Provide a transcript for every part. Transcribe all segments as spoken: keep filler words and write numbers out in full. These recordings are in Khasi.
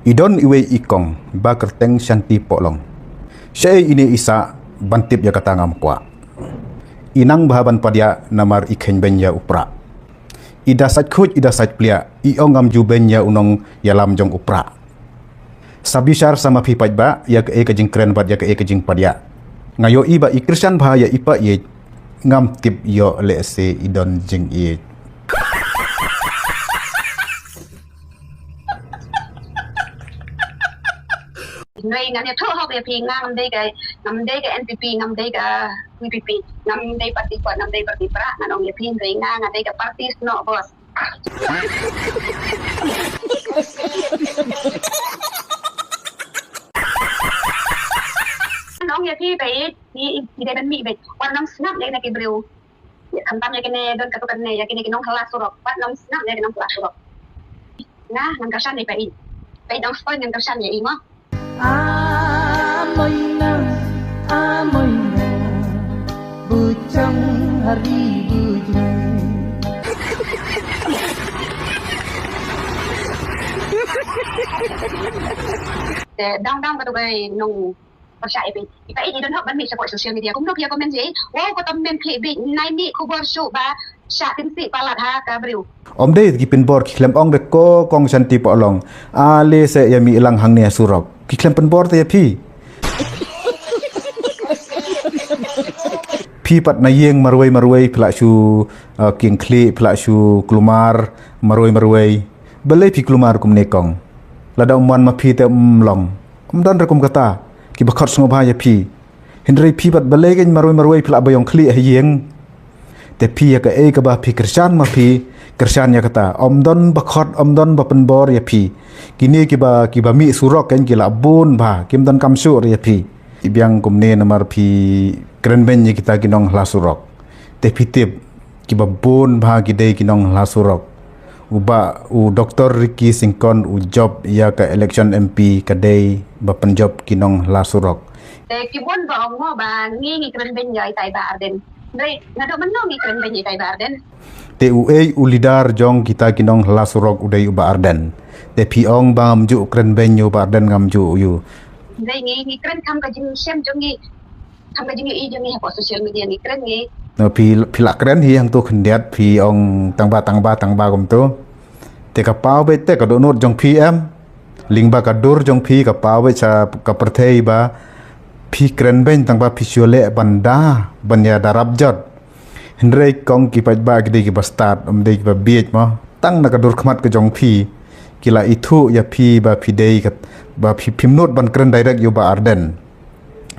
I don iwei i kong ba kyrteng Shanti Pohlong. Shaei ine i sah ban tip ïa kata ngam kwah. I nang bha ban padiah namar i khein beiñ ïa u Prah. I da sait khuid, i da sait pliah, i ong ngam ju beiñ ïa u nongïalam jong u Prah. Sa bishar sa ma phi paidbah ïa kaei ka jingkren bad ïa kaei ka jingpadiah. Nga ïohi ba i kyrshan bha ïa i pa ïeit, ngam tip ïoh lehse i don jingïeit. Hynrei ngan ïathuh hok ïa phi, nga ngam dei ka, ngam dei ka N P P, ngam dei ka V P P, ngam dei party kwah, ngam dei party Prah, ngan ong ïa phi, hynrei nga, nga dei ka party snoh, boss. Ngan ong ïa phi ba i, i, i dei ban mih beit. Wat nym sngap ïa kine ki briew. Ïa, khamtam ïa kine don katto katne, ïa kine ki nonghylla surok. Wat nym sngap ïa ki nonghylla surok. Nga, ngan kyrshan ïa i pa ïeit. Pa ïeit, ngan kyrshan ïa i mo. Amoina, amoina, bujang hari bujang. Te dang dang katto katne nong pyrshah ïa phi. I pa ïeit i don hok ban mih shapoh social media. Kumno phi ïa comment ïa i? Wow, ko tom men khlieh beit, nai mih khubor shuh ba shah pynsi palat ha ka briew. Ym dei ki pynbor, ki khlem ong de ko kong Shanti Pohlong. Ale se ïa mih lang hangne surok. Ki khlem pynbor te ïa phi. Phi pat na ïing marwei marwei phi lah shu, uh, kieng khlieh, phi lah shu kulmar marwei marwei. Balei phi kulmar kumne kong? Lada ym wan ma phi te ym long. Ym don re kum kata kiba khot sngewbha ïa phi. Hynrei phi pat balei kein marwei marwei phi lah ba ïeng khlieh ha ïing. Te phi ïa kaei kaba phi kyrshan ma phi, kyrshan ïa kata. Ym don ba khot, ym don ba pynbor ïa phi. Kine kiba, kiba mih surok kein ki lah bun bha, kim don kam shuh re ïa phi. I biang kumne namar phi kren beiñ ïa kita ki nonghylla surok. Te phi tip kiba bun bha ki dei ki nonghylla surok. U bah, u Doktor Ricky Syngkon u jop ïa ka election M P ka dei ba pynjop ki nonghylla surok. Te ki bun ba ong mo ba ngi ngi kren beiñ ïa itai Bah Ardent. Hynrei naduh mynno ngi kren beiñ ïa itai Bah Ardent? Te uei u leader jong kita ki nonghylla surok u dei u Bah Ardent. Te phi ong ba ngam ju kren beiñ ïa u Bah Ardent, ngam ju ïa u. Hynrei ngi ngi kren kham ka jingshem jong ngi. Kham ka jingïohi jong ngi hapoh social media ngi kren ngi. Na phi, phi lah kren hi hangto khyndiat, phi ong tangba, tangba, tangba kumto. Te ka paw beit te ka dohnud jong phi em. Lyngba ka dur jong phi ka paw beit sha ka pyrthei ba phi kren beiñ tangba phi shu leh ban da, ban ïa da rap jot. Hynrei kong ki paidbah ki dei kiba stad, ym dei kiba bieit mo. Tang na ka dur khmat ka jong phi ki la ithuh ïa phi ba phi dei ka, ba phi, phim nud ban kren direct ïa u Bah Ardent.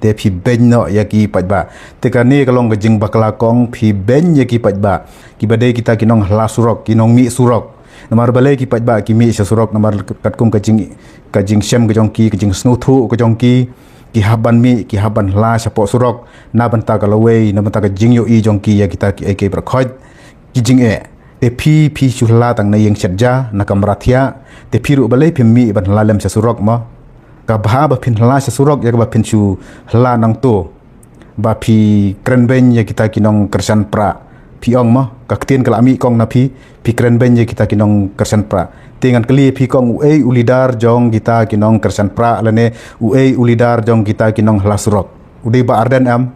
Te phi beiñ noh ïa ki paidbah. Te kane ka long ka jingbakla kong, phi beiñ ïa ki paidbah. Kiba dei kita ki nonghylla surok, ki nongmih surok. Namar balei ki paidbah ki mih sha surok, namar katkum ka jing, ka jingshem ka jong ki, ka jingsngewthuh ka jong ki. Ki hap ban mih, ki hap ban hylla shapoh surok. Na bynta ka lawei, na bynta ka jingïohi jong ki ïa kita kiei kiei baroh khoit ki jingeh. Te phi, phi shu hylla tang na ïing shet ja, na kamra thiah. Te phi ruh balei phim mih ban hylla lem sha surok mo? Ka bha ba phin hylla sha surok ïa kaba phin shu hylla nangto. Ba phi kren beiñ ïa kita ki nongkyrshan Prah. Phi ong mo, ka ktien ka la mih kong na phi, phi kren beiñ ïa kita ki nongkyrshan Prah. Te ngan kylli phi kong, uei u leader jong kita ki nongkyrshan Prah lane uei u leader jong kita ki nonghylla surok? U dei Bah Ardent em?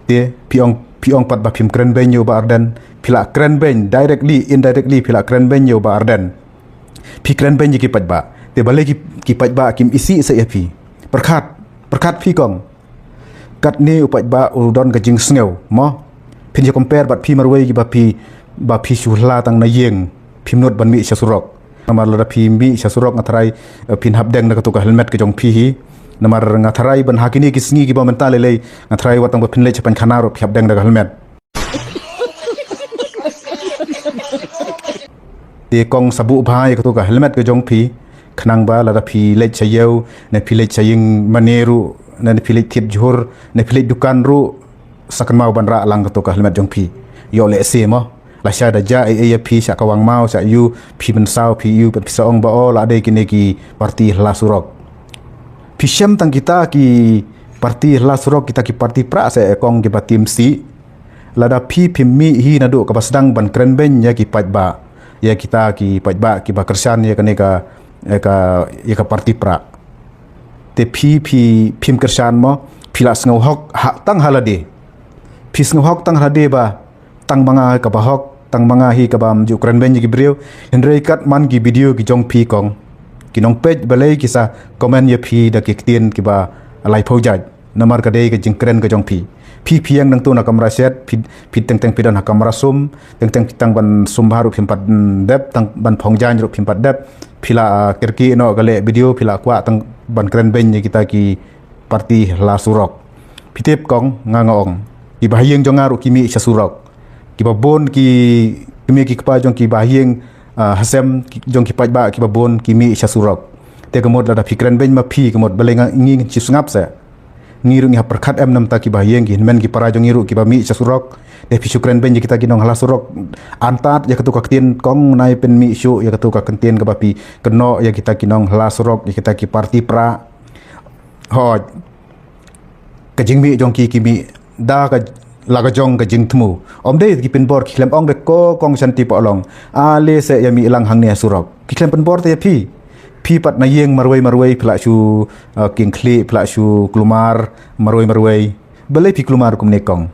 Te phi ong, phi ong pat ba phim kren beiñ ïa u Bah Ardent, phi lah kren beiñ directly, indirectly phi lah kren beiñ ïa u Bah Ardent. Phi kren beiñ ïa ki paidbah. Te balei ki, ki paidbah kim isih seh ïa phi? Pyrkhat, pyrkhat phi kong. Katne u paidbah u don ka jingsngew mo. Phin ïa compare bad phi marwei kiba phi, ba phi shu hylla tang na ïing, phim nud ban mih sha surok. Namar lada phi mih sha surok nga tharai, eh, phin hap deng da kato ka helmet ka jong phi hi. Namar nga tharai ban ha kine ki sngi kiba mynta lei lei, nga tharai wat tang ba phin leit sha pynkhana ruh phi hap deng da ka helmet. Te kong sa buh bha ïa kato ka helmet ka jong phi, khnang ba lada phi leit sha ïew, ne phi leit sha ïing mane ruh, ne phi leit thied jhur, ne phi leit dukan ruh, sa kynmaw ban rah lang kato ka helmet jong phi. Ïoh lehse mo. Lashai da jia ei ei ïa phi sha kawang maw, sha ïew, phi mynsaw, phi ïew, phi sa ong ba o la dei kine ki party hylla surok. Phi shem tang kita ki party hylla surok, kita ki party Prah seh kong kiba tim sih. Lada phi phim mih hi naduh kaba sdang ban kren beiñ ïa ki paidbah. Ïa kita ki paidbah kiba kyrshan ïa kane ka, ïa ka, ïa ka party pra. Te phi, phi, phim kyrshan mo, phi la sngew hok, ha, tang ha lade. Phi sngew hok tang ha lade ba, tang ma nga kaba hok, tang ma nga hi kaba ym ju kren beiñ ïa ki briew, hynrei kat man ki video ki jong phi kong. Ki nongpeit balei ki sa comment ïa phi da ki ktien kiba laiphew jait. Namar ka dei ka jingkren ka jong phi. Phi phi ïeng nangtu na kamra shet, phi, phi teng teng phi don ha kamra sum, teng teng phi tang ban sum bha ruh phim pat, mm, dep, tang ban phong jaiñ ruh phim pat dep, phi la, ah, kyrkieh noh ka leh video, phi la kwah tang ban kren beiñ ïa kita ki party hla surok. Phi tip kong, nga nga ong. Kiba ha ïing jong nga ruh ki mih sha surok. Kiba bun ki, ki mih ki kpa jong kiba ha ïing, ah, ha sem, ki, jong ki paidbah kiba bun ki mih sha surok. Te ka mut lada phi kren beiñ ma phi ka mut balei nga ngi ngin shu sngap se. Ngi ruh ngi hap pyrkhat em namar kiba ha ïing ki hynmen ki para jong ngi ruh kiba mih sha surok. Te phi shu kren beiñ ïa kita ki nong hla surok. Antad ïa katu ka ktien kong nai pynmih shuh ïa katu ka ktien kaba phi kynnoh ïa kita ki nong hla surok ïa kita ki party pra. Hooid. Ka jingmih jong ki ki mih da ka la ka jong ka jingthmu. Ym dei ki pynbor ki khlem ong de ko kong shanti pohlong. Ale se ïa mih lang hangne ha surok. Ki khlem pynbor te ïa phi. Phi pat na ïing marwei marwei phi la shu, uh, kieng khlieh phi la shu kulmar marwei marwei. Balei phi kulmar kumne kong.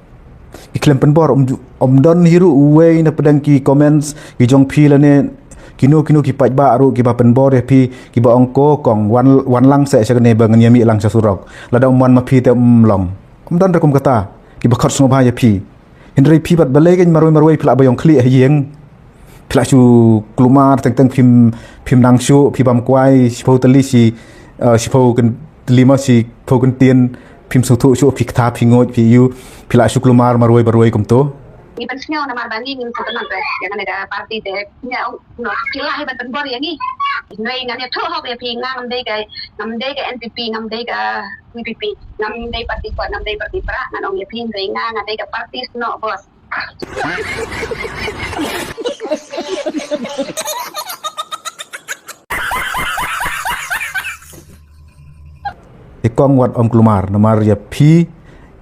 Ki khlem pynbor ym ju, ym don hi ruh uwei na pdeng ki comments ki jong phi lane kino kino ki paidbah ruh kiba pynbor ïa phi kiba ong ko kong wan, wan lang se sha kane ba ngan ïa mih lang sha surok. Lada ym wan ma phi te ym long. Ym don ruh kum kata kiba khot sngewbha ïa phi. Hynrei phi pat balei kein marwei marwei phi la ba ïong khlieh ha ïing. Phi la shu kulmar teng teng phim, phim nang shuh phi bam kwai shiphew tylli shi, uh, shiphew kyn tylli ma shiphew kyntien phim sngewthuh shuh phi kata phi nguid phi ïu phi la shu kulmar marwei marwei kumto. Ngi pynsngew namar ba ngi ngim sngewtynnat ïa kane ka party te. Ngi ong no ki lah ban pynbor ïa ngi. Ngi ngam ïathuh hok ïa phi nga ngam dei ka, ngam dei ka N P P ngam dei ka V P P ngam dei party kwah ngam dei party pra ngan ong ïa phi ngi nga nga dei ka party snoh bos. Te kong wat ym kulmar namar ïa phi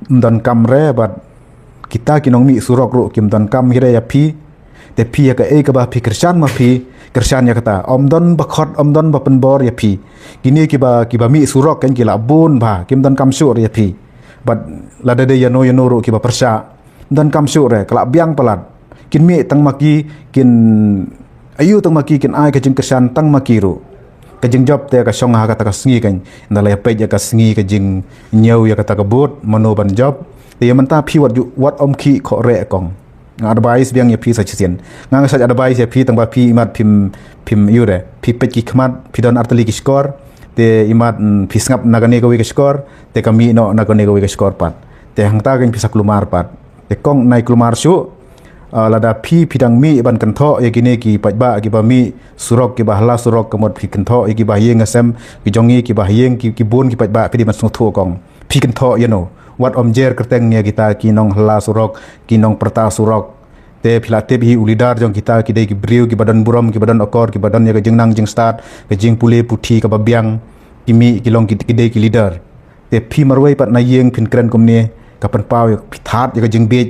ym don kam re bad kita ki nongmih surok ruh kim don kam hi re ïa phi. Te phi ïa kaei kaba phi kyrshan ma phi kyrshan ïa kata ym don ba khot ym don ba pynbor ïa phi. Kine kiba, kiba mih surok kan ki la bun bha kim don kam shuh re ïa phi. Bad lada dei ïano ïano ruh kiba pyrshah. Donkam shuh re, ka la biang palat. Kin mih tang ma ki, kin ïoh tang ma ki, kin ai ka jingkyrshan tang ma ki ruh. Ka jingjop te ka shong ha kata ka sngi kan. Ynda la ïa peit ïa ka sngi ka jingñiew ïa kata ka vote, mano ban jop. Te ïa mynta phi wat ju, wat ym khih khoh re kong. Nga advice biang ïa phi sa shisien. Nga nga sa advice ïa phi tang ba phi imat phim, phim ïoh re. Phi peit ki khmat, phi don artylli ki shkor. Te imat, mm, phi sngap na kane kawei ka shkor. Te ka mih noh na kane kawei ka shkor pat. Te hangta kan phi sa kulmar pat. Te kong nai kulmar shuh, ah, lada phi phi dang mih ban kynthoh ïa kine ki paidbah kiba mih surok kiba hala surok ka mut phi kynthoh ïa kiba ha ïing ha sem ki jong ngi kiba ha ïing ki, ki bun ki paidbah phi dei ban sngewthuh kong. Phi kynthoh ïa no. Wat ym jer kyrteng ïa kita ki nong hala surok, ki nong pyrta surok. Te phi la tip hi u leader jong kita ki dei ki briew kiba don burom kiba don akor kiba don ïa ka jingnang jingstad, ka jingpule puthi kaba biang, ki mih ki long ki, ki dei ki leader. Te phi marwei pat na ïing phin kren kumne ka pynpaw ïa phi that ïa ka jingbieit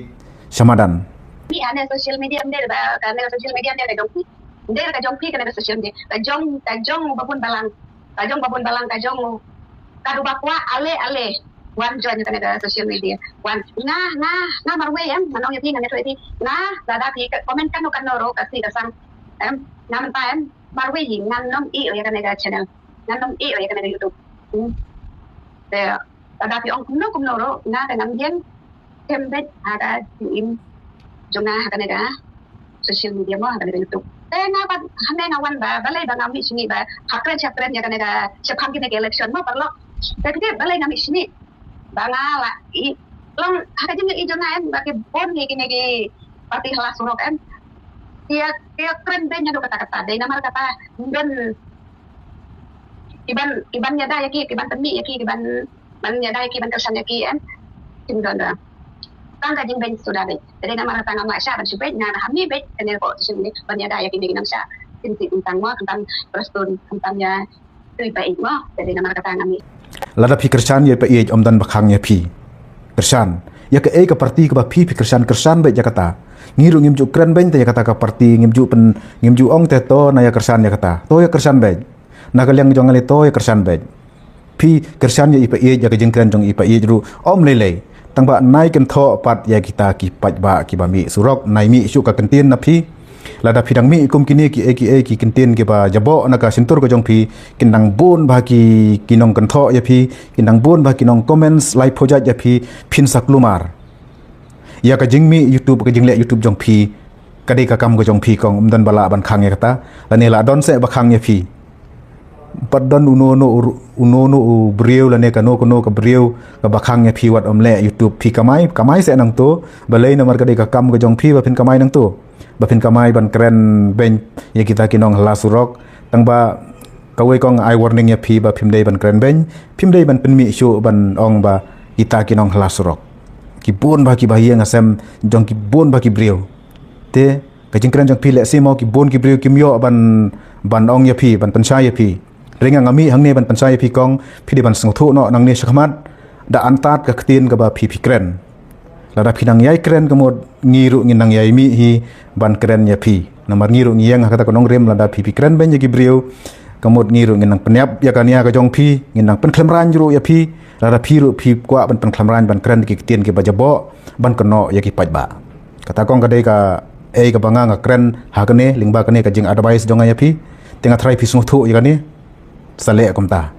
sha madan. Phi ane social media mder ba ka ne social media mder ka jong phi. Mder ka jong phi ka ne social media. Ka jong ka jong babun balang. Ka jong babun balang ka jong ka du ba kwah ale ale. Wan join ka ne social media. Wan nga nga nga marwei em nga nong ïa phi nga ne tu ïa phi. Nga lada phi comment kan no kan no ro ka si ka sang. Em nga mynta em marwei hi ngan nong i ïa ka ne ka channel. Ngan nong i ïa ka ne ka YouTube. Hmm. Te lada phi ong kumno kumno ruh nga te ngam ïeng. Tem beit ha ka jingim jong nga ha kane ka social media mo ha kane ka YouTube. Te nga pat hane nga wan ba balei ba nga mih shini ba ha kren sha kren ïa kane ka shaphang kine ka election mo paralok. Te phi balei nga mih shini ba nga la i long ha ka jingim jong nga em ba ki bun ki kine ki party hala surok em. Ki ïa, ki ïa kren beit ïa kata kata dei namar kata don kiban, kiban ïada ïa ki, kiban pynmih ïa ki, kiban, ban ïada ïa ki, ban kyrshan ïa ki em. Kim don da. Tang ka jingbeiñ suda beit. Te dei namar kata ngam lah shah ban shu beit, nga da ha mih beit, kane ko shu mih ban ïada ïa ki, ki nang shah. Kim ti tang mo, tang Prestone, tang ïa tu ïa phi mo. Te dei namar kata ngam mih. Lada phi kyrshan ïa phi ym don ba khang ïa phi. Kyrshan. Ïa kaei ka party kaba phi phi kyrshan, kyrshan beit ïa kata. Ngi ruh ngim ju kren beiñ te ïa kata ka party, ngim ju pyn, ngim ju ong te to na ïa kyrshan ïa kata. To ïa kyrshan beit. Na ka liang jong nga lei to ïa kyrshan beit. Phi kyrshan ïa i paid, ïa ka jingkren jong i paid ruh ym lei lei. Tang ba nai kynthoh pat ïa kita ki paidbah kiba mih surok, nai mih shuh ka kyntien na phi. Lada phi dang mih kum kine ki ei ki ei ki kyntien kiba jaboh na ka shyntur ka jong phi, kin dang bun bha ki, ki nongkynthoh ïa phi, kin dang bun bha ki nong comments lai phojait ïa phi, phin sa kulmar. Ïa ka jingmih YouTube, ka jingleh YouTube jong phi, ka dei ka kam ka jong phi kong, ym don ba lah ban khang ïa kata. Lane lah don seh ba khang ïa phi. Pat don uno uno u, uno uno u briew lane kano kano ka briew kaba khang ïa phi wat ym leh YouTube, phi kamai, kamai seh nangto. Balei? Namar ka dei ka kam ka jong phi ba phin kamai nangto, ba phin kamai ban kren beiñ ïa kita ki nong hala surok. Tang ba kawei kong ai warning ïa phi ba phim dei ban kren beiñ, phim dei ban pynmih shuh ban ong ba kita ki nong hala surok. Ki bun bha kiba ïeng ha sem jong ki bun bha ki briew. Te ka jingkren jong phi lehse mo ki bun ki briew kim ïoh ban, ban ong ïa phi, ban pynshai ïa phi. Hynrei nga mih hangne ban pynshai ïa phi kong, phi dei ban sngewthuh noh nangne shakhmat, da antad ka ktien kaba phi phi kren. Lada phi nang ïai kren ka mut ngi ruh ngin nang ïai mih hi ban kren ïa phi. Namar ngi ruh ngi ïeng ha kata ka nongrim, lada phi phi kren beiñ ïa ki briew, ka mut ngi ruh ngin nang pynïap ïa ka nia ka jong phi, ngin nang pynkhlem raiñ ruh ïa phi. Lada phi ruh phi kwah ban pynkhlem raiñ ban kren ki ktien kiba jaboh ban kynnoh ïa ki paidbah. Kata kong ka dei ka ei kaba nga nga kren ha kane, lyngba kane ka jing advice jong nga ïa phi. Te nga tharai phi sngewthuh ïa kane. Sa leh kumta.